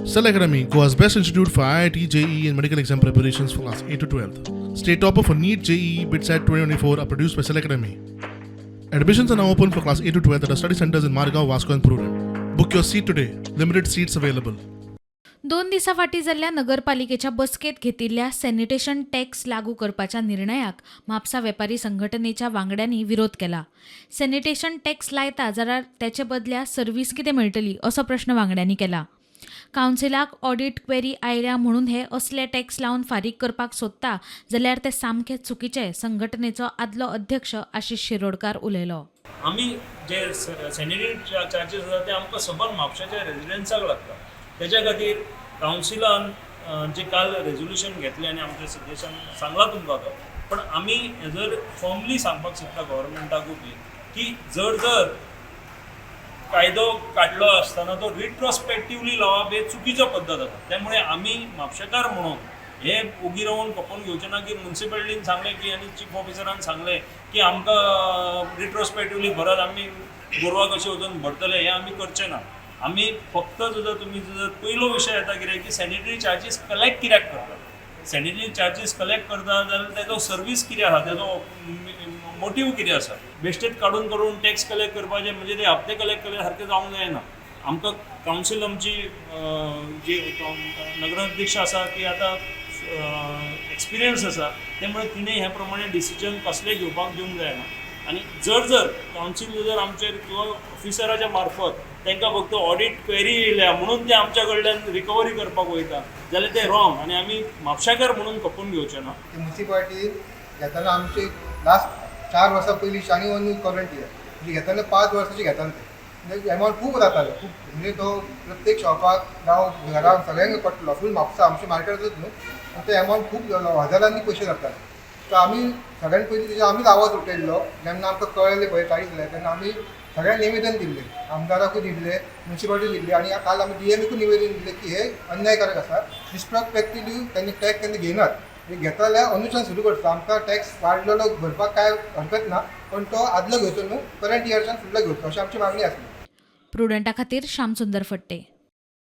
Cell Academy, Goa's best institute for IIT, JEE, and medical exam preparations for class 8 to 12. State topper for NEET, JEE, BITSAT 2024 are produced by Cell Academy. Admissions are now open for class 8 to 12 at our study centers in Margao, Vasco, and Prudent. Book your seat today. Limited seats available. दोन दिसां फाटीं जाल्ल्या नगरपालिकेच्या बसकेंत घेतिल्ल्या sanitation tax लागू करपाच्या निर्णयाक म्हापसा वेपारी संघटनेच्या वांगड्यांनी विरोध केला. सॅनिटेशन टॅक्स लायता जाल्यार तेचे बदल्या सर्वीस कितें मेळटली असो प्रश्न वांगड्यांनी केला. कावन्सिलाक ऑडीट क्वेरी आयल्या म्हणून हे असले टॅक्स लावन फारीक करपाक सोदता जाल्यार ते सामकें चुकीचें, संघटनेचो आदलो अध्यक्ष आशिश शिरोडकार उलयलो. आमी जे सॅनिटरी चार्जीस आसा ते आमकां सबंद म्हापशाच्या रेजिडन्साक लागता. तेच्या खातीर कावन्सिलान जे काल रेजोल्युशन घेतलें आनी आमच्या सजेशन सांगलां तुमकां तो, पण आमी हें जर फर्मली सांगपाक सोदता गव्हर्मेंटाकूय बी की जर जर कायदो काडलो आसतना तो रिट्रोस्पेक्टिवली लावप हे चुकीचो पद्दत आसा. त्यामुळे आमी म्हापशेकार म्हणून हे ओगी रावन खपोवन घेवचे ना की मुन्सिपालिटीन सांगलें की आनी चीफ ऑफिसरान सांगलें की आमकां रिट्रोस्पेक्टिवली भरात, आमी गोरवां कशें वचून भरतले. हें आमी करचे ना. आमी फक्त जर तुमी जर पयलो विशय येता कितें की सॅनिटरी चार्जीस कलेक्ट कित्याक करतात? सॅनिटरी चार्जीस कलेक्ट करता जाल्यार तेजो सर्वीस कितें आसा, तेजो मोटीव कितें आसा? बेश्टेच काडून काडून टॅक्स कलेक्ट करपाचे म्हणजे ते हप्ते कलेक्ट केले सारकें जावंक जायना. आमकां कावन्सील आमची जी नगराध्यक्ष आसा ती आतां एक्सपिरियन्स आसा, त्यामुळे तिणें ह्या प्रमाणे डिसिजन कसलें घेवपाक दिवंक जायना. आनी जर जर कावन्सील जर आमचेर किंवा ऑफिसराच्या मार्फत तांकां फक्त ऑडीट क्वेरी येयल्या म्हणून ते आमच्या कडल्यान रिकवरी करपाक वयता जाल्यार ते रॉंग आनी आमी म्हापशेकार म्हणून खपून घेवचे ना. ती मुन्सिपालिटी घेताना आमचे लास्ट 4 वर्सां पयलीं आनी अंदू करंट इयर म्हणजे घेताना 5 वर्सांची घेताले ते, म्हणजे एमावंट खूब जातालो, खूब. म्हणजे तो प्रत्येक शॉपाक जावं घराक सगळ्यांक पडटलो. फूल म्हापसा आमच्या मार्केटातूच न्हू, आनी ते एमावंट खूब जालो, हजारांनी पयशे जाताले. तर आमी सगळ्यात पयलीं तेजेर आमीच आवाज उठयल्लो. जेन्ना आमकां कळ्ळें पळय चाळीस जालें, तेन्ना आमी सगळ्यांक निवेदन दिल्लें, आमदाराकूय दिल्लें, मुन्सिपालिटी दिल्ली आनी काल आमी डीएमएकूय निवेदन दिल्लें की हे अन्यायकारक आसा. रिट्रोस्पेक्टिवली त्यांनी टॅक्स त्यांनी घेयनात. म्हणजे घेता जाल्यार अंदूच्यान सुरू करता. आमकां टॅक्स वाडलेलो भरपाक काय हरकत ना, पण तो आदलो घेवचो न्हू, करंट इयरच्यान फुडलो घेवचो अशी आमची मागणी आसली. प्रुडंटा खातीर श्यामसुंदर फट्टे.